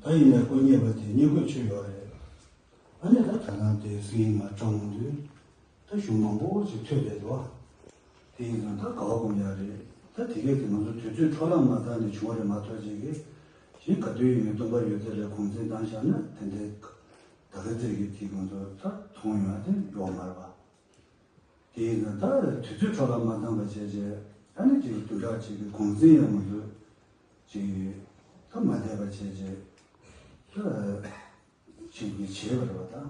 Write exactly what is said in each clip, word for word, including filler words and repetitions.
ད་ཡིན་ནའི་དཀོན་གཉེར་པ་དེ་བསྙེན་བཀུར་ཆོས་ཡོད་རེད། ཨ་ནི་ད་ད་ལམ་དེ་སྲིད་ཡིན་མ་སྤྲང་མོ་དུས་ད་གཞུང་མང་པོ་ཅིག་ཐོས་བསྡད་འདུག་དེ་ཡིན་ཙང་ད་ག་བ་སྒོམ་ཡག་རེད། ད་དེ་གས་དེ་ང་ཚོ་དུས་ཚོད་འཕྲོ་བརླག་མ་བཏང་ནས་བྱུང་བ་རེད་མ་གཏོགས་ཅིག་གིས་གཞན་ག་དུས་ཡིན་ནའི་སྟོན་པ་ཡོད་ཚད་ལ་གུང་སེང་བཏང་བཞག་ན་དེ་འདྲའི་ད་ག་ཚད་ཀྱི་དེ་ང་ཚོ་ད་མཐོང་ཡོང་ཡ་དེ་ཡོད་མ་རེད་པ། དེ་ཡིན་ཙང་ད་དུས་ཚོད་འཕྲོ་བརླག་མ་བཏང་བ་བྱས་རྗེས་ཨ་ནི་ཅིག་བདུན་ཕྲག་གཅིག་གི་གུང་སེང་ཡང་མ་འདུག་ཅིག་ད་མ་བསྡད་པ་བྱས་རྗེས་ད་ཅིག་ནི་བྱས་པ་རེད་པ།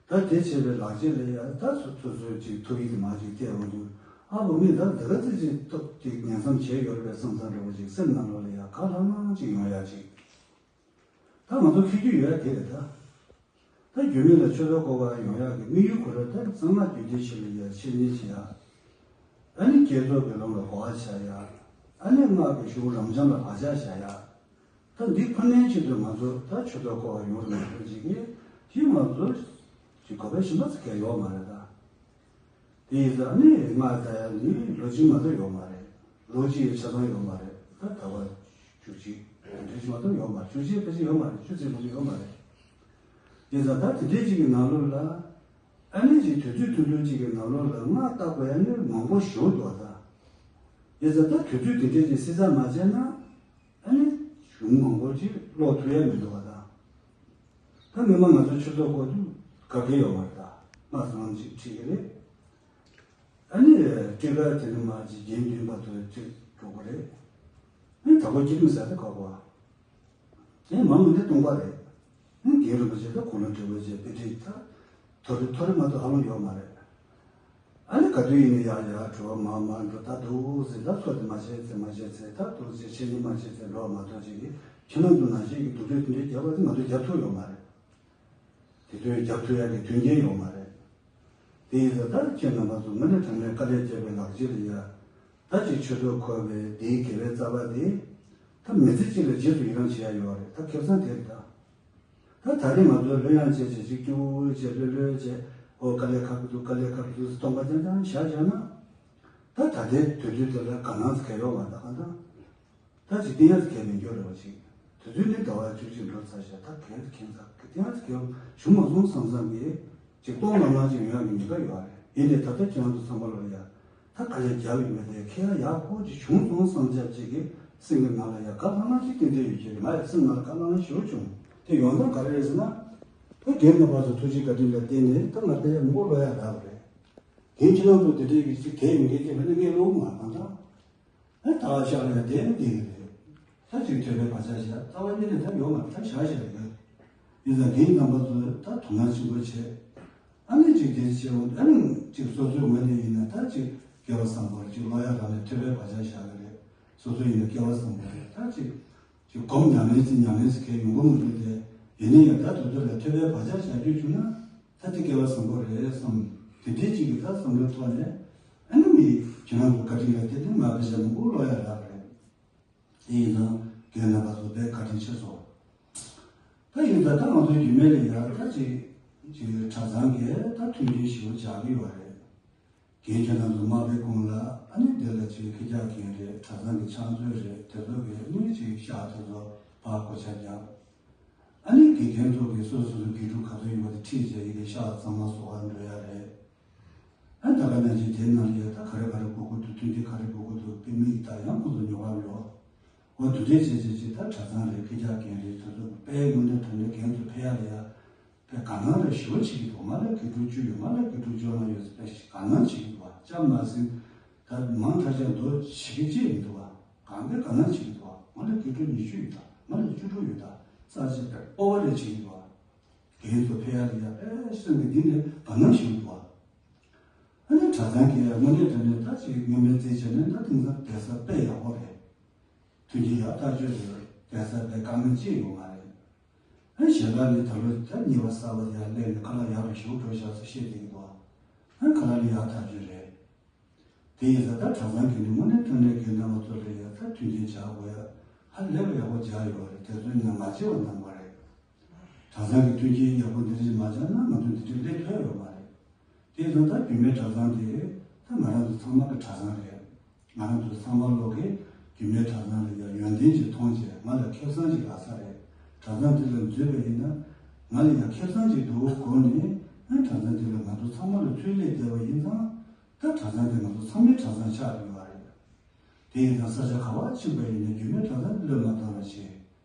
ད་ད་དེ་བྱས་པའི་ལག་རྗེས་ལ་ཡ་ད་སོ་སོ་སོའི་ཅིག་ཐུགས་ཡིད་དུ་མ་ཅིག་བལྟས་འོང་དུས་ཨ་བོ་ངས་ད་འདི་ག་ཚོད་ཅིག་ཐུབ་ཅིག་ཉན་བསམ་བྱས་ཡོད་རེད་པས་བསམ་བསམ་འདྲ་བོ་ཅིག་སེམས་ནང་ལོགས་ལ་ཡ་ག་ལྷང་ལྷང་ཅིག་ཡོང་ཡ་ཅིག་ད་ང་ཚོ་ཁྱེད་རྒྱུ་ཡོད་དེ་རེད་ད། ད་རྒྱུད་སྨད་ལ་ཆོས་ཚོགས་འཁོར་བར་ཡོང་ཡག་གི་དམིགས་ཡུལ་ཁོ་ར་ད་གསང་སྔགས་རྒྱུད་སྡེ་ཆེ་ལ་ཡ་ཕྱིར་འཐེན་བྱེད་ཡག་ཨ་ནི་བསྐྱེད་རྫོགས་ཀྱི་ལམ་ལ་གོ་བ་ཆགས་ཡག་ཨ་ནི་སྔགས་ཀྱི་གཞུང་རབ་འབྱམས་ལ་བག་ཆགས་བཞག་ཡག་ད་འདི་ཁོ་ནའི་ཆེད་དུ་ང་ཚོ་ད་ཆོས་ཚོགས་འཁོར་བར་ཡོང་རེད་མ་གཏོགས་ཅིག་གིས་དེ་ང་ཚོ་ཅིག་གོ་བ་ཞིམ་པ་ཟེར་མཁན་ཡོད་མ་རེད་ད། དེ་ཡིན་ཙང་ནི་སྔགས་ལྟ་ཡ་ནི་ལོ་གཅིག་མ་གཏོགས་ཡོད་མ་རེད། ལོ་གཅིག་ཡི་ཆ་ཚང་ཡོད་མ་རེད། ད་ད་བར་བཅུ་གཅིག་དེ་འདྲ་ཞིག་མ་གཏོགས་ཡོད་མ་རེད། བཅུ་གཅིག་ཕལ་ཆེར་ཡོད་མ་རེད། བཅུ་ཙམ་མ་གཏོགས་ཡོད་མ་རེད། དེ་ཡིན་ཙང་ད་དེ་འདྲའི་ཅིག་གི་ནང་ལོགས་ལ་ཨ་ནི་ཅིག་དུས་ཚོད་ཐུང་ཐུང་ཅིག་གི་ནང་ལོགས་ལ་སྔགས་བཏགས་དགོས་ཡ་ནི་མང་པོ་ཞིག་འདུག་ད། དེ་ཡིན་ཙང་ད་དུས་ཚོད་དེ་འདྲའི་ཅིག་བསྲི་ཚགས་མ་བྱས་ན་ཨ་ནི་གཞུང་མང་པོ་ཅིག་ཀློག་ཐུབ་ཡ་མི་འདུག་བ་ད། ད་སྔོན་མ་ང་ཚོ་ཆོས་ཚོགས་འཁོར་དུས་ག་གེ་ཡོད་མ་རེད་ད། སྔགས་སུ་ལམ་ཅིག་ཁྲིད་ཀྱི་རེད། ཨ་ནི་སྤྲུལ་སྐར་དེ་ནི་མ་ཅིག་རྒྱན་བདུན་བར་དུ་ཁྲིད་འགྲོ་གི་རེད། ཨ་ནི་དྭགས་པོ་སྐྱིད་སྡུག་ཟེར་ད་ག་གོ་བ། དེ་མ་མི་འདི་སྟོང་པ་རེད། ཨ་ནི་རྒན་རིན་པོ་ཆེ་ད་གོ་ལ་འབྲས་བུ་ཅན་དཔེ་ཁྲིད་ད། མཐོ་རིས་མཐོ་རིས་མ་གཏོགས་ཧ་ལམ་ཡོད་མ་རེད། ཨ་ནི་ག་དུས་ཡིན་ནའི་ཡར་ཡར་འགྲོ་མར་མར་འགྲོ་ད་འདུག་ཟེར་ད་ཚོ་དེ་མ་བྱས་ཚེ་མ་བྱས་ཚེ་ད་འདུག་ཟེར་ཆེ་ནི་མ་བྱས་ཚེ་འགྲོ་མ་གཏོགས་ཅིག་གིས་ཁྱེད་རང་ཚོ་ནང་བཞིན་གྱི་སྡུག་སྦྱོང་དེ་འདྲའི་རྒྱབ་པ་དེ་ང་ཚོས་རྒྱབ་ཐུབ་ཡོད་མ་རེད། དེ་དུས་རྒྱབ་ཐུབ་ཡག་གི་མཐུན་རྐྱེན་ཡོད་མ་རེད། དེ་ཡིན་ཙང་ད་ཁྱེད་རྣམ་པ་ཚོ་དངོས་གནས་དྲང་གནས་དཀའ་ལས་བརྒྱབ་པའི་ལག་རྗེས་ལ་ཡ། ད་ཅིག་ཆོས་ཚོགས་འཁོར་བའི་དེའི་དགེ་བའི་རྩ་བ་དེ། ད་མི་ཚེ་གཅིག་ལ་རྗེས་སུ་ཡི་རང་བྱེད་ཡ་ཡོད་རེད་ད་ཁེ་བཟང་དེ་རེད་ད། ད་ད་རེས་ང་ཚོས་ལྷོད་ཡངས་བྱས་བྱས་ཅིག་སྐྱོ་བོ་བྱས་ལྷོད་ལྷོད་བྱས་ཨོ་དཀའ་ལས་ཁག་གི་འདུག་དཀའ་ལས་ཁག་གི་འདུག་སྟོང་པ་རྐྱང་རྐྱང་བཞག་བཞག་ན། ད་ད་ལྟའི་དུས་ཚོད་དེ་ལ་དགའ་སྣང་ཟེར་མཁན་ཡོད་མ་རེད་ད་གང་ལྟར། ད་ཅིག་བསྟན་ཡག་གལ་མི་འགྱུར་རེད་བ་ཅིག་དུས་ཚོད་ནི་ཟླ་བ་བཅུ་གཅིག་འགྲོ་ཚར་ཞག་ད་གལ་ཁྱད་མཚར་གི་བསྟན་ཡག་གལ་བྱུང་མ་སོང་བསམ་བསམ་གི་ཅིག་སྟོང་ལམ་ལམ་ཅིག་ཡོང་ཡག་གི་ཉེན་ཁ་ཡོད་རེད། ཡིན་ནའི་ད་ལྟ་ཁྱེད་རང་ཚོ་ཚང་མ་ལོ་ཡ་ད་དཀའ་ལས་རྒྱབ་ཡོད་མེད་དེ་ཁྱེད་རང་ཡག་པོ་ཅིག་བྱུང་སོང་བསམ་འཆར་ཅིག་གི་སེམས་ཀྱི་ནང་ལ་ཡ་དགའ་ལྷང་ལྷང་ཅིག་ཏན་ཏན་ཡོད་ཀྱི་རེད། ང་ཡ་སེམས་ནང་ལ་དགའ་ལྷང་ལྷང་ཞེ་པོ་བྱུང་དེ་ཡོང་སྟངས་ག་རེ་རེད་ཟེར་ན། ད་རྒན་རྣམ་པ་ཚོ་ཐུགས་རྗེ་བཀའ་དྲིན་ལ་བརྟེན་ནས་ད་ང་ད་ཡ་མགོ་ལོག་ཡ་རག་རེད། རྒན་ཁྱེད་རང་ཚོ་དེ་འདྲའི་གི་ཅིག་དེ་ཡིན་གི་དེ་མིན་ན་ངས་ལོག་མ་གང་ལྟར། ཨ་ད་ཤག་ལ་དེ་ནི་དེ་ནི་རེད། ད་ཅིག་ཐོས་པའི་བག་ཆགས་བཞག་རྩ་བ་ཉིད་ནས་ད་ཡོང་མ་ད་བཞག་བཞག་རེད། ཡིན་ཙང་རྒན་རྣམ་པ་ཚོས་ད་དོ་སྣང་ཆེན་པོ་བྱས། ཨ་ནི་ཅིག་དེ་བྱས་འོང་ཨ་ནི་ཅིག་སོ་སོའི་ངོས་ནས་ཡིན་ན་ད་ཅིག་སྐལ་བ་བཟང་པོར་ཅིག་ལོ་ཡ་རང་ནས་ཐོས་པའི་བག་ཆགས་བཞག་གི་རེད། སོ་སོ་ཡིན་ན་སྐལ་བ་བཟང་པོ་རེད་ད་ཅིག་ཅིག་སྒོམ་ཉམས་ལེན་ཅིག་ཉམས་ལེན་ཟེར་མཁན་ཡོང་གི་མི་འདུག་སྟེ། ཡིན་ན་ཡང་ད་དུས་ཚོད་ལ་ཐོས་པའི་བག་ཆགས་བཞག་རྒྱུ་བྱུང་ན། ད་དེ་སྐལ་བ་བཟང་པོ་རེད་བསམ། དེ་འདྲའི་ཅིག་གི་ད་བསམ་བློའི་ཐོག་ནས་ཨ་ནི་མི་ཁྱེད་རང་ཚོ་བཀའ་དྲིན་ལ་བརྟེན་ནས་མ་དཔེ་ཆ་མང་པོ་ཀློག་ཡ་རག་རེད། དེ་ཡིན་ཙང་རྒན་རྣམ་པ་ཚོ་དཔེ་བཀའ་དྲིན་ཆེ་སོང་། ད་ཡིན་ཙང་ད་ང་ཚོའི་རྒྱུད་སྨད་ལ་ཡ་ད་ཅིག་ཅིག་གྲྭ་ཚང་གིས་ད་མཐུན་རྐྱེན་ཞེ་པོ་སྦྱར་གི་ཡོད་རེད། རྒན་ཁྱེད་རྣམ་ཚོ་མ་དཔེ་གོང་ལ་ཨ་ནི་དེ་ལ་ཅིག་ཁེ་རྒྱག་མཁན་རེད། གྲྭ་ཚང་གི་ཕྱག་མཛོད་རེད། དེ་ཚོ་གིས་ཨ་ནི་ཅིག་ཤག་དེ་ཚོ་ཕར་གོ་ཆ་བརྒྱབ། ཨ་ནི་དགེ་རྒན་ཚོ་གིས་སོ་སོ་སོ་དགེ་ཕྲུག་ག་ཚོད་ཡོད་པ་དེ་ཁྲིད་བྱས་ཡི་གེ་ཤག་གཙང་མ་བཟོ་བར་འགྲོ་ཡ་རེད། ཨ་ད་ག་ནང་བཞིན་དེའི་ནང་ལ་ཡ་ད་ག་རེ་ག་རེ་དགོས་ཀྱི་འདུག་མཐུན་རྐྱེན་ག་རེ་དགོས་ཀྱི་འདུག་དཔེ་མི་ཡི་ད་ཡང་ཁོང་ཚོ་ཉོ་བར་འགྲོ། འོ་དེ་འདྲས་བྱས་བྱས་བྱས་ད་གྲྭ་ཚང་རེད། ཁེ་རྒྱག་མཁན་རེད། དེ་ཚོ་དཔེ་དངོས་གནས་དྲང་གནས་རྒན་ཚོ་ཕེབས་ཡ་ལ་ཡ། པའི་དགའ་སྣང་རེ་ཞེ་པོ་བྱེད་ཀྱི་འདུག་ང་ལ་དགེ་ཕྲུག་བཅུ་ཡོད། ང་ལ་དགེ་ཕྲུག་བཅོ་ལྔ་ཡོད་ཟེར་པའི་དགའ་སྣང་བྱེད་ཀྱི་འདུག་བ། ཅང་མ་ཟིན། ད་མང་དྲགས་ཀྱང་འདུག་བྱེད་ཀྱི་ཅི་མི་འདུག་བ། གང་གི་དགའ་སྣང་བྱེད་ཀྱི་འདུག་བ། ང་ལ་དགེ་ཕྲུག་ཉི་ཤུ་ཡོད་ད། ང་ལ་བཅུ་དྲུག་ཡོད་ད། རྩ་ཆེ་པའི་སྤོབས་པ་རེ་བྱེད་ཀྱི་འདུག་བ། རྒན་ཚོ་ཕེབས་ཡ་ལ་ཡ་པའི་སེམས་ཀྱི་གཏིང་ནས་དགའ་སྣང་བྱེད་ཀྱི་འདུག་བ། ཨ་ནི་གྲྭ་ཚང་གི་དངོས་གནས་དྲང་གནས་ད་ཅིག་སྔོན་མའི་རྩིས་བྱས་ན་ད་དེང་སང་བསྡད་ས་དཔེ་ཡག་པོ་རེད། མཐུན་རྐྱེན་ཡག་ཐག་ཆོད་རེད། བསྡད་ས་དཔེ་དཀའ་ངལ་ཅི་ཡོད་མ་རེད། ཨ་ཞལ་ལག་ནི་ད་ལོ་ད་ཉེ་བ་གསར་པ་དེ་ཡར་སླེབས་ནས་ཁ་ལག་ཡག་པ་ཞེ་པོ་འགྲོ་བཞག་ཚུལ་བཤད་བསྡད་ཀྱི་འདུག་ཨ་ཁ་ལག་ནི་ཡག་ཐག་ཆོད་རེད། དེ་ཡིན་ཙང་ད་གྲྭ་ཚང་གི་ནི་དངོས་གནས་དྲང་གནས་ཀྱི་རྣམ་པ་ཚོ་ལ་ཡ་ད་མཐུན་རྐྱེན་སྦྱར་དགོས་ཡ་ཧ་ལས་པ་ཡག་པོ་སྦྱར་ཡོད་རེད། དེ་ཚོ་ནི་མ་བྱས་པ་གནང་བ་རེད། གྲྭ་ཚང་གི་མཐུན་རྐྱེན་ཡག་པོ་འདི་འདྲ་མ་སྦྱར་ན་ང་ཚོ་འདི་འདྲ་སླེབས་ཐུབ་ཡོད་མ་རེད། དེ་ཡིན་ཙང་ད་རྒྱུད་སྨད་གྲྭ་ཚང་དེ་ད་ང་རང་ཚོ་ཚང་མ་གི་གྲྭ་ཚང་རེད། ང་རང་ཚོ་ཚང་མ་ལོག་གི་རྒྱུད་སྨད་གྲྭ་ཚང་ལ་ཡང་ཡོན་ཏན་ཅིག་མཐོང་བྱས་ང་ལ་ཁེ་བཟང་ཅིག་ལྷག་ས་རེད། གྲྭ་ཚང་འདི་ལ་འཛུལ་བ་ཡིན་ན་ང་ལ་ཡང་ཁེ་བཟང་ཅིག་འདུག་གོ་ནས། ཨ་གྲྭ་ཚང་འདི་ལ་ང་ཚོ་ཚང་མ་ལ་ཚུར་སླེབས་བསྡད་པ་ཡིན་ཙང་། ད་གྲྭ་ཚང་འདི་ང་ཚོ་ཚང་མའི་གྲྭ་ཚང་ཆགས་ཡོད་རེད། དེ་ཡིན་ཙང་ས་ཆ་ག་པར་ཕྱིན་པ་ཡིན་ན་རྒྱུད་སྨད་གྲྭ་ཚང་འདི་བློས་མ་བཏང་བ་བྱས།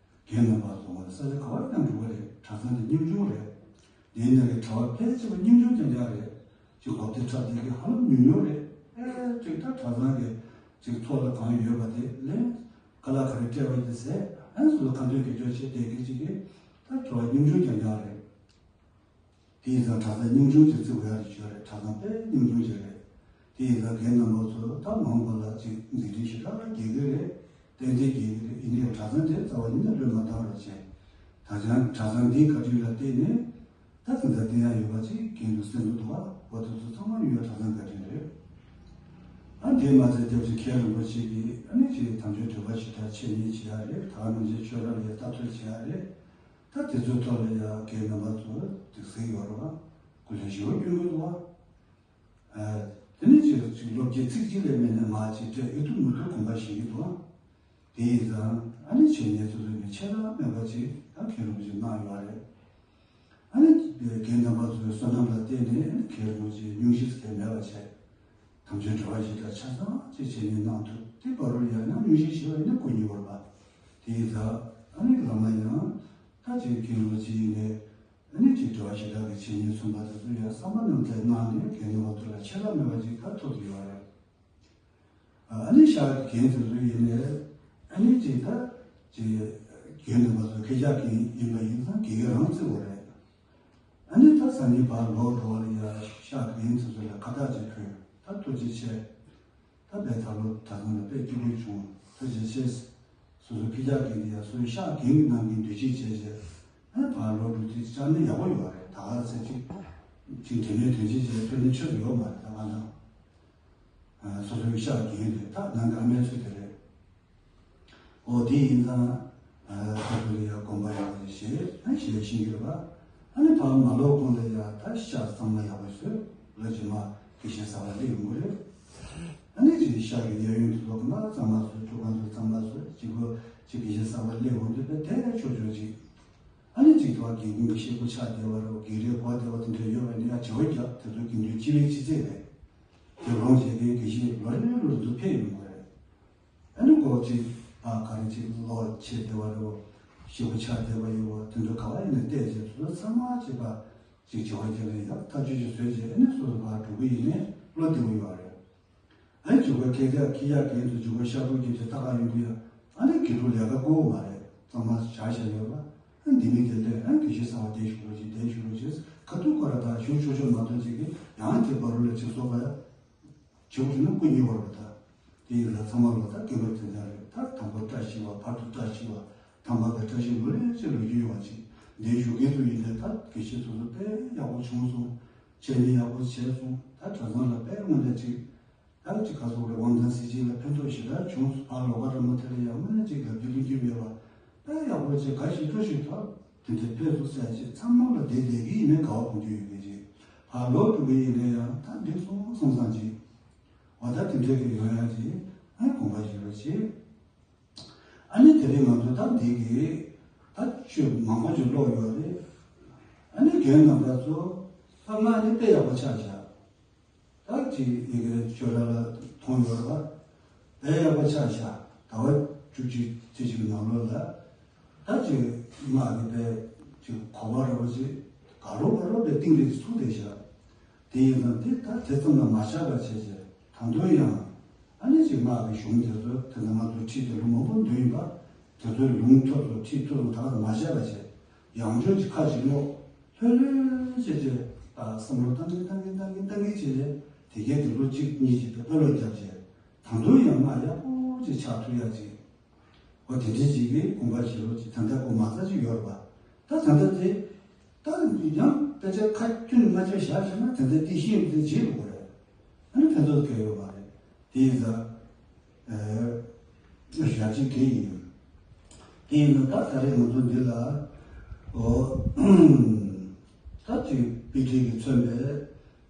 རྒན་རྣམ་པ་ཚོ་ང་ལ་ས་ཆ་ག་པར་ཡང་འགྲོ་གི་རེད། གྲྭ་ཚང་འདི་རྙིང་ཆུང་རེད། འདིའི་ནང་གི་གྲྭ་པ་ཕལ་ཆེ་བ་རྙིང་ཆུང་རྐྱང་རྐྱང་རེད། ཅིག་གོ་བདེ་ཁྲ་བདེ་གི་ཧ་ལམ་ཉུང་ཉུང་རེད། ཨེ་ཅིག་ད་གྲྭ་ཚང་གི་ཅིག་ཚོགས་ལ་གང་ཡོད་པ་དེ་ལེན། ཁ་ལག་ག་རེ་སྤྲད་པ་དེ་ཟས། ཨ་སུ་ལ་ཁ་འདོན་དགེ་སྦྱོར་བྱེད་བསྡད་མཁན་ཅིག་གི་ད་གྲྭ་པ་རྙིང་ཆུང་རྐྱང་རྐྱང་རེད། དེ་ཡིན་ཙང་གྲྭ་ཚང་རྙིང་ཆུང་ཅིག་བརྩི་དགོས་ཡ་རེད་ཞུ་ཡ་རེད། གྲྭ་ཚང་དཔེ་རྙིང་ཆུང་ཅིག་རེད། དེ་ཡིན་ཙང་རྒན་རྣམ་པ་ཚོ་ད་མ་འོངས་པ་ལ་ཅིག་འཛིན་རིམ་ཞེ་དྲག་རྒྱས་ཀྱི་རེད། ཏན་ཏན་རྒྱས་ཀྱི་རེད། ཡིན་ནའི་གྲྭ་ཚང་དེ་རྩ་བ་ཉིད་ནས་བློས་མ་བཏང་བར་བྱས། ད་ཆ་གྲྭ་ཚང་འདིའི་བཀའ་དྲིན་ལ་བརྟེན་ནས་ད་དེ་འདྲ་བསྟན་ཡ་ཡོད་པ་ཅིག་རྒན་ཚོ་གསན་འདུག་འདུག་བ། འོ་དེ་ཚོ་ཚང་མ་ཡོད་གྲྭ་ཚང་བཀའ་དྲིན་རེད། ཨ་དེ་མ་ཚད་སྐྱབས་རྗེ་མཁན་རིན་པོ་ཆེ་གིས་ཨ་ནི་ཅིག་དམ་ཆོས་སྒྲུབ་པ་ཞེ་དྲག་འཆད་ཉན་བྱེད་ཡ་རེད། ད་ག་ནང་བཞིན་ཆོས་ར་ལ་ཡ་ལྟ་ཚོད་བྱེད་ཡ་རེད། ད་དེ་ཚོའི་ཐོག་ལ་ཡ་རྒན་རྣམ་པ་ཚོ་སྡིག་སེལ་ཡོད་རེད་བ། སྐུ་ལས་ཞེ་པོ་སྐྱོན་གྱི་འདུག་བ། ཨ། དེ་ནས་ཅིག་ཅིག་སློབ་སྐྱེས་ཚིག་གཅིག་ལས་མེད་ནས་མ་ཅིག་སྤྲད་ཡོད་དུ་མི་འདུག་དགོངས་པ་བཞེས་ཀྱི་འདུག་བ། དེ་ཡིན་ཙང་ཨ་ནི་འཆད་ཉན་ཚོ་ཚོ་ནས་ཆད་ལྷག་མེད་པ་ཅིག་ད་མཁན་རིན་པོ་ཆེ་གནང་ཡོད་རེད། ཨ་ནི་རྒན་རྣམ་པ་ཚོའི་བསོད་ནམས་ལ་བརྟེན་ནས་ཨ་ནི་མཁན་རིན་པོ་ཆེ་སྙུང་གཞི་ཟེར་མེད་པ་བྱས། དམ་ཆོས་འབྲེལ་བ་ཞེ་དྲག་ཆ་ཚང་ཅིག་བྱས་ནས་གནང་ཐུབ། དེ་བར་དུ་ཡང་ཡང་སྙུང་གཞི་ཞེ་པོ་ཡིན་ན་སྐུ་ཉིད་བོར་བ། དེ་ཡིན་ཙང་ཨ་ནི་བླ་མ་ཡང་ད་ཅིག་མཁན་རིན་པོ་ཆེ་ཡིན་ནས། ཨ་ནི་ཅིག་འབྲེལ་བ་ཞེ་དྲག་གི་བྱས་ཉེས་མཚུངས་པ་དེ་ཚོ་ཡང་བསམ་པ་རྣམ་དག་གནང་ནས་རྒན་རྣམ་པ་ཚོ་ལ་ཆད་ལྷག་མེད་པ་ཅིག་ད་ཐོབ་ཀྱི་ཡོད་རེད། ཨ་ནི་ཤག་གི་རྒན་དེ་ཚོ་ཡིན་ནས་ཨ་ནི་ཅིག་ད་ཅིག་རྒན་རྣམ་པ་ཚོ་ཁེ་བཞག་གི་ཡིན་པ་ཡིན་ཙང་དགེ་རྒན་རང་བརྩི་དགོས་རེད། ཨ་ནི་ད་སང་ཉིན་ཕར་ལོག་འགྲོ་བ་ལ་ཡ་ཤག་གི་རྒན་དེ་ཚོ་ལ་ཁ་བཏགས་ཅིག་ཕུལ། ད་ཐུགས་རྗེ་ཆེ། ད་ལྟའི་ད་ལོ་གྲྭ་ཚང་ལ་དཔེ་སྐྱིད་པོ་བྱུང་། ཐུགས་རྗེ་ཆེ། སོ་སོ་ཁེ་བཞག་གི་འདི་ཡ་སོ་སོའི་ཤག་རྒན་གྱི་ནང་གི་འདུས་བྱས་བྱས་བྱས། ཨ་ཕར་ལོག་འགྲོ་དུས་བཅར་ན་ཡག་པོ་ཡོད་རེད། ད་ག་ཚད་ཅིག་ཅིག་དྲན་ནས་དོན་ཆེན་བྱས་ཕེབས་ན་ཆོས་ཡོད་མ་རེད། ད་ང་དང་སོ་སོའི་ཤག་རྒན་རེད། ད་ནང་གི་ཨ་མའི་ཚུལ་དེ་རེད། འོ་དེ་ཡིན་ཙང་ད་ཁོ་ལ་ཡ་དགོངས་པ་ཡག་པོ་ཞིག་བཞེས། ཨ་ཞེས་ཤེས་ཀྱི་རེད་པ། ཨ་ནི་ཕར་མ་ལོག་གོང་ལ་ཡ་ད་ཤག་གཙང་མ་ཡག་པོ་བཟོས། ལོ་རྗེས་མ་དགེ་བཤེས་གསར་པ་སླེབས་ཡོང་གི་རེད། ཨ་ནི་ཅིག་ཤག་གི་གཡས་གཡོན་དུ་ལོག་ན་གཙང་མ་བཟོས། ཁྲུས་ཁང་དུ་གཙང་མ་བཟོས། གཅིག་པོ་ཅིག་དགེ་བཤེས་གསར་པ་སླེབས་འོང་དུས་པས་དེ་ཆོག་ཆོག་ཅིག་ཨ་ནི་གཅིག་ཏུ་དགེ་རྒན་གྱི་ཤེལ་སྒོ་ཆགས་བསྡད་པ་རེད། དགེ་རས་གོག་བསྡད་པ་དེ་འདྲ་ཡོད་པ་ནི་ཡ་བྱེ་བ་བརྒྱབ། དེ་ཚོ་དགེ་འདུན་སྤྱི་པའི་སྤྱི་ཚེས་རེད། དེ་ལོངས་སྤྱད་མཁན་དགེ་བཤེས་ལོ་རེ་ལོ་རེ་ཚོ་ཕེབས་ཡོང་གི་རེད། ཨ་ནི་ཁོ་གཅིག་ཨ་ག་རེ་གཅིག་ལོག་ཆད་བསྡད་པ་རེད། ཤེལ་སྒོ་ཆགས་བསྡད་པ་ཡོད་པ་དེ་འདྲ་ག་བ་ཡིན་ན་བལྟས་རྗེས་དེ་ཚོ་ཚང་མ་གཅིག་པ་གཅིག་བྱེ་བ་བརྒྱབ་ནས་ཡག་ཐག་ཆོད་ཅིག་བཟོས་རྗེས་ཨ་ནི་སོ་སོ་ཕར་འགྲོ་གི་ཡིན་ནའི་བློ་བདེ་པོ་ཡོད་རེད། ཨ་ནི་འཇུག་པ་ཁེ་བྱ་ཁེ་ཡ་རྒན་དུ་འཇུག་པ་ཤ་ཁུ་རྒྱབ་ཅིག་ལྟ་ག་ཡོང་དུས་ཡ་ཨ་ནི་དགེ་ཕྲུག་ལས་ཀ་བསྐུར་བ་མ་རེད། གཙང་མ་བཞག་བཞག་ཡོད་པ། ཨ་འདི་མི་དེ་ལས་ཨ་དགེ་བཤེས་གསར་པ་བསྡད་བཞུགས་རོགས་གྱིས། བསྡད་བཞུགས་རོགས་གྱིས། ཁ་ཐུག་ཁོ་ར་ད་བཞུགས་ཆོག་ཆོག་མ་གཏོགས་ཅིག་གིས་ཡང་དེ་བར་རུ་ལ་ཅིག་སོགས་པ་ཡ། བྱེད་པོ་བྱུང་ན་སྐུ་ཉེ་བར་བ་དང་། དེ་ཡིན་ལ་ཚང་མ་ལོ་ད་རྒན་པ་དེ་འདྲ་རེད། ད་དང་པོ་བཀྲ་ཤིས་པ། བར་དུ་བཀྲ་ཤིས་པ། ཐ་མ་དེ་བཀྲ་ཤིས་ལོ་ལེགས་ཅེས་ལོ་རྒྱུས་ཡོད་པ་ཅིག་འདིའི་བཞུགས་མཁན་ཚོ་ཡིན་ནའི་ད་དགེ་བཤེས་ཚོ་ཚོ་དཔེ་ཡག་པོ་བྱུང་སོང་། འཆད་ཉན་ཡག་པོ་བྱས་སོང་། ད་གྲྭ་ཚང་ལ་དཔེ་དངོས་གནས་ཅིག་ད་ཅིག་ག་ཚོད་རེད། དབང་ཐང་སྲིད་སྤྱི་ལ་ཕན་ཐོགས་ཞེ་དྲག་བྱུང་སོང་། ཨ་ལོ་ག་ར་མོ་དེ་ལ་ཡང་དངོས་གནས་ཅིག་ལབ་རྒྱུ་ལབ་རྒྱུ་མེད་པ། དཔེ་ཡག་པོ་བྱས་ག་ཞིག་སྤྲོ་ཞིག་ཐོབ། དེ་འདྲའི་དཔེ་ཚོ་གསལ་བྱེད་ཚང་མ་ལ་བསྡད་བསྡད་ཀྱི་ཡིན་ནའི་དགའ་བ་གོ་རྒྱུ་ཡོད་མཁན་ཅིག་ཕར་ལོག་འགྲོ་གི་ཡིན་ནའི་ཡང་ད་འགྲིག་སོང་སོང་ཙང་ཅིག་འོ་ད་དེ་འདྲ་གི་ཡོང་ཡ་ཅིག་ཨ་དགོངས་པ་བཞེས་རོགས་བྱེད། ཨ་ནི་དེ་རིང་ང་ཚོ་ད་འདི་གི་ད་ཆོས་མང་པོ་ཅིག་ཀློག་ཡོད་རེད། ཨ་ནི་རྒན་རྣམ་པ་ཚོ་ད་ང་ནི་དཔེ་ཡག་པོ་ཆགས་བཞག་ད་ཅིག་ཡི་གེ་ཆོས་ར་ལ་མཐོང་ཡོད་རེད་པ། དཔེ་ཡག་པོ་ཆགས་བཞག་ཟླ་བ་བཅུ་གཅིག་ཙམ་ཅིག་གི་ནང་ལོགས་ལ་ད་ཅིག་སྔགས་ཀྱི་དཔེ་ཅིག་གོ་བ་ར་བ་ཅིག་ག་རོ་ག་རོ་དཔེ་གཏིང་རིང་ཚུགས་བསྡད་བཞག་དེ་ཡིན་ཙང་དེ་ད་དེ་ཙམ་ལ་མ་ཆགས་པ་བྱས་བྱས་ད་དུང་ཡང་ཨ་ནི་ཅིག་སྔགས་ཀྱི་གཞུང་དེ་ཚོ་དེ་ཚོ་ང་ཚོ་ཁྲིད་དེ་ལོ་མང་པོ་འདུག་ཡིན་པ། དེ་ཚོའི་ལུང་ཐོབ་སོང་ཁྲིད་ཐོབ་སོང་ད་ག་ལ་མ་བྱས་པ་བྱས་ཡང་བསྐྱར་ཅིག་ཁ་ཅིག་ཀློག་ལྷོད་ལྷོད་བྱས་བྱས་ད་བསམ་བློ་བཏང་གིན་བཏང་གིན་བཏང་གིན་བཏང་གིན་བྱས་བྱས་དེ་གས་དེ་ལོ་གཅིག་གཉིས་ཅིག་དཔེ་བློ་བརྒྱབ་བྱས་ད་དུང་ཡང་སྔགས་ཡག་པོ་ཅིག་ཆགས་ཐུབ་ཡག་ཅིག་འོ་དེ་འདྲའི་ཅིག་གི་དགོངས་པ་བཞེས་རོགས་ཅིག་ད་ལྟ་ཁོ་མ་རྩ་ཅིག་ཡོད་རེད་པ། ད་ད་ལྟ་དེ་ད་ཡང་དཔེ་ཆ་ཁ་ཁྱོན་ནས་མ་ཆོད་བཞག་བྱས་ན་ད་ལྟ་དེ་ཤེས་ཡོན་དེ་བརྗེད་འགྲོ་གི་རེད། ཨ་ནི་ཕན་ཐོགས་གང་ཡང་ཡོད་མ་རེད། དེ་ཡིན་ཙང་ཨ་ཞག་གཅིག་དེ་ཡིན། དེ་ཡིན་ན་ད་ད་རེས་ང་ཚོ་འདི་ལ་འོ་ད་ཅིག་དཔེ་ཁྲིད་ཀྱིས་མཚོན་པའི།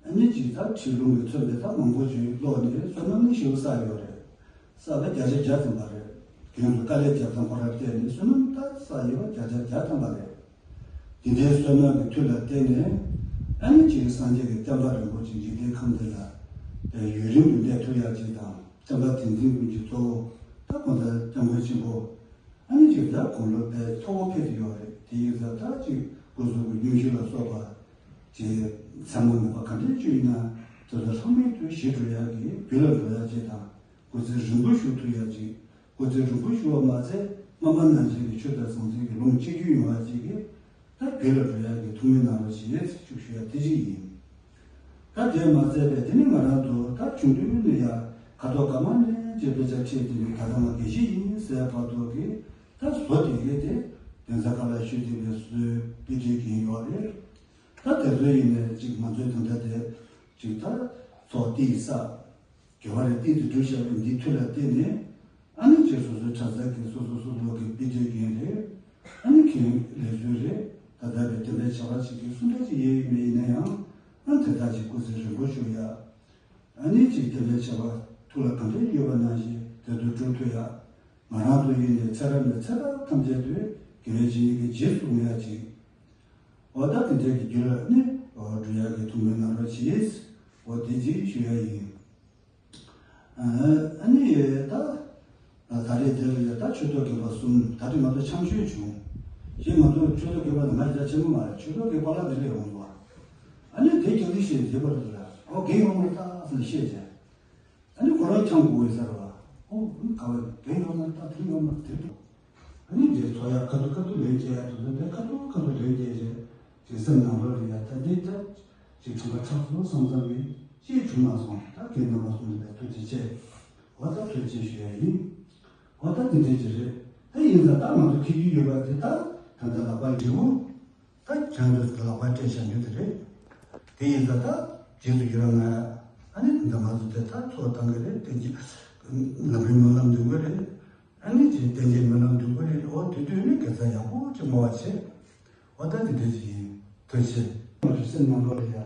ཨ་ནི་ཅིག་ད་ཁྲིད་ལུང་གིས་མཚོན་པའི་ད་མང་པོ་ཅིག་ཀློག་ནས་བསོད་ནམས་ནི་ཞེ་པོ་བསགས་ཡོད་རེད། བསགས་པ་བརྒྱ་ཆ་བརྒྱ་ཙམ་པ་རེད། རྒན་ཚོ་དཀའ་ལས་བརྒྱབ་ཙང་ཁོ་རང་བལྟས་ནས་བསོད་ནམས་ད་བསགས་ ཡོད་པ་བརྒྱ་ཆ་བརྒྱ་ཐམ་པ་རེད། འདི་འདྲའི་བསོད་ནམས་ཀྱི་མཐུ་ལ་བརྟེན་ནས་ཨ་ནི་ཅིག་སངས་རྒྱས་ཀྱི་བསྟན་པ་རིན་པོ་ཆེ་འཇིག་རྟེན་ཁམས་འདི་ལ་ཡུན་རིང་དུ་གནས་ཐུབ་ཡག་ཅིག་དང་། བསྟན་པ་དེ་འཛིན་ཀུན་གྱི་གཙོ་བོ་ད་གང་ལྟར་སྐྱབས་མགོན་ཆེན་པོ་ཨ་ནི་ཅིག་ད་དགུང་ལོ་དཔེ་མཐོ་བོ་ཕེབས་ཏེ་ཡོད་རེད། དེ་ཡིན་ཙང་ད་ཅིག་སྐུ་གཟུགས་ཀྱི་སྙུང་གཞི་ལ་སོགས་པ་ཅིག་མཚན་མ་མེད་པ་ག་འདྲས་ཅིག་ཡིན་ན་དེ་ཚོ་ལྷག་མེད་དུ་ཞི་འགྲོ་ཡག་གི་རྒྱུ་ལ་འགྲོ་ཡག་ཅིག་དང་། སྐུ་ཚེ་རིང་པོ་བཞུགས་ཐུབ་ཡག་ཅིག་སྐུ་ཚེ་རིང་པོ་བཞུགས་པ་མ་ཟད་སྔོན་མ་ནང་བཞིན་གྱི་ཆོས་དང་ཟང་ཟིང་གི་ལུང་གཅིག་གྱུར་ཡོང་བ་ཅིག་གིས་ད་རྒྱུད་ལ་འགྲོ་ཡག་གི་ཐུགས་སྨོན་གནང་རོགས་ཞེས་ཞུ་ཞུ་ཡག་དེ་ཅིག་ཡིན། ད་དེ་མ་ཟད་པའི་དེ་ནི་ང་རང་ཚོ་ད་ཆུང་དུས་ནས་ཡང་ཁ་དོག་དཀར་དམར་ནས་ཅེས་དཔེ་ཆ་ཁྲིད་དེ་ནི་ད་ལྟ་ང་དགེ་བཤེས་ཡིན་ཟེར་བར་དུ་གི་ད་བཟོ་དེ་གས་དེ་དེང་སང་ཁ་ལག་ཤོད་དེ་བའི་བཟོའི་དཔེ་ཁྲིད་ཀྱིན་ཡོད་རེད། ད་དེ་ཚོ་ཡིན་ནས་ཅིག་ང་ཚོའི་དོན་དག་དེ་ཅིག་ད་ཚོགས་ཏི་ས། དགེ་བ་རེ་ཏིག་ཏུ་བསྒྲུབས་བཞག་པའི་འདིའི་མཐུ་ལ་བརྟེན་ནས་ཨ་ནི་ཅིག་སོ་སོའི་གྲྭ་ས་གི་སོ་སོ་སོ་སོ་གི་དཔེ་ཁྲིད་ཀྱི་རེད། ཨ་ནི་མཁན་ལས་བཟོས་རེད། ད་ལྟ་བའི་བསྟན་པའི་བྱ་བ་ཞིག་གི་སུ་འདྲ་ཅིག་ཡོད་ཡོད་མེད་ཡིན་ན་ཡང་ཨ་དེ་དག་ཅིག་སྐུ་ཚེ་རིང་པོ་བཞུགས་ཡ། ཨ་ནི་ཅིག་བསྟན་པའི་བྱ་བ་ཐུགས་ལ་གང་འདྲ་ཡོད་པ་ནང་བཞིན་དེ་ཚོ་སྒྲུབ་ཐུབ་ཡ། ང་རང་ཚོ་ཡིན་ནས་ཚེ་རབས་ནས་ཚེ་རབས་ཐམས་ཅད་དུ་དགེ་བའི་བྱིན་གྱིས་རྗེས་སུ་བཟུང་ཡ་ཅིག་འོ་ད་དེ་འདྲའི་གི་རྒྱུ་ལ་ནི་འོ་འགྲོ་ཡ་གི་ཐུགས་སྨོན་གནང་རོགས་གྱིས། འོ་དེ་ཅིག་ཞུ་ཡ་ཡིན། ཨ་ནི་ད་ད་རེས་དེ་ལ་ཡ་ད་ཆོས་ཐོག་དགེ་བ་གསུམ་ད་རེས་ང་ཚོ་འཆམ་ཤོས་བྱུང་། ཞེས་ང་ཚོ་ཆོས་ཐོག་དགེ་བ་ལ་ང་ཞིག་ད་ཆེན་པོ་མ་རེད། ཆོས་ཐོག་གི་པཱ་ལགས་དེ་ལས་འོང་བ། ཨ་ནི་དེ་རྒྱང་འདི་བཤད་བྱེད་པ་རེད་ལ་ཨོ་རྒན་ཡོང་མ་ད་ཟེར་བཤད་བྱས། ཨ་ནི་ཁོ་རང་འཆམ་དགོས་ཡོད་ས་རེད་བ། ཨོ་ག་བ་རྒན་ཡོང་མ་ད་དེ་ཡོང་མ་དེ་འགྲོ། ཨ་ནི་འདིར་ཚོགས་ཡག་ཁ་ཐུག་ཁ་ཐུག་ལན་བཅད་ཡག་དུ་ལ་འདིར་ཁ་ཐུག་ཁ་ཐུག་ལན་བཅད་བྱས་ཅིག་སེམས་ནང་ལོགས་ལ་ཡ་ད་འདི་ད་ཅིག་དྲན་པ་ཁྲག་ཚོ་བསམ་བསམ་གི་ཅིག་བྱུང་མ་སོང་། ད་རྒན་རྣམ་པ་གསུམ་ལ་ཐུགས་རྗེ་ཆེ། འོ་ད་ཐུགས་རྗེ་ཞུ་ཡ་ཡིན། འོ་ད་འདི་འདྲ་ཅིག་རེད། ད་ཡིན་ཙང་ད་ང་ཚོ་ཁྱེད་ཀྱི་ཡོད་པ་འདི་ད་ད་ལྟ་ལག་པ་འབྲས་བུ། ད་ཁྱེད་ཚོས་ལག་པ་སྤྲད་བཞག་རྒྱུ་དེ་རེད། དེ་ཡིན་ཙང་ད་རྗེས་སུ་ཡི་རང་ང་ཨ་ནི་དེ་འདྲ་ང་ཚོ་དེ་ད་ཚོགས་བཏང་གི་རེད། བསྟན་བཅོས་ནམ་མཁའི་སྨོན་ལམ་འདོན་གི་རེད། ཨ་ནི་ཅིག་བསྟན་བཅོས་སྨོན་ལམ་འདོན་གི་རེད། འོ་དེ་དུས་ནི་དགེ་རྩ་ཡག་པོ་ཅིག་བསྔོ་བ་བྱེད། འོ་ད་དེ་འདྲ་ཅིག་ཡིན། ཐུགས་རྗེ་ཆེ། ང་ཚོའི་སེམས་ནང་ལོགས་ལ་ཡ་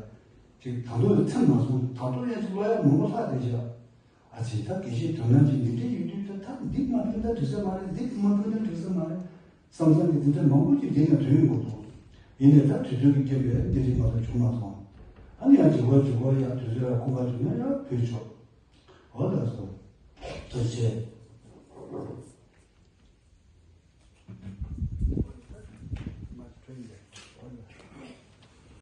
ཅིག་ད་དུང་ཡང་ཚིམ་མ་སོང་། ད་དུང་ཡང་ཅིག་ལོ་ཡ་མང་པོ་ལྷག་བསྡད་བཞག་ཨ་ཙི་ད་དགེ་བཤེས་དོན་ནང་ཅིག་འདི་འདྲ་ཡོད་དུས་ད་ད་འདི་མ་ཕུལ་ན་འགྲིག་ས་མ་རེད། འདི་མ་ཕུལ་ན་འགྲིག་ས་མ་རེད་བསམ་བསམ་གྱི་འདི་འདྲ་མང་པོ་ཅིག་འདི་ན་དོན་ཡོང་གི་འདུག་ཡིན་ནའི་ད་དུས་ཚོད་ཀྱི་རྐྱེན་པས་འདི་རིགས་མ་གཏོགས་བྱུང་མ་སོང་། ཨ་ནི་ཡང་འཇུག་པ་འཇུག་པ་ཡང་དུས་ཚོད་ཡང་ཁོམ་པ་བྱུང་ན་ཡང་ཕུལ་ཆོག་འོ་ལགས་སོ། ཐུགས་རྗེ་ཆེ།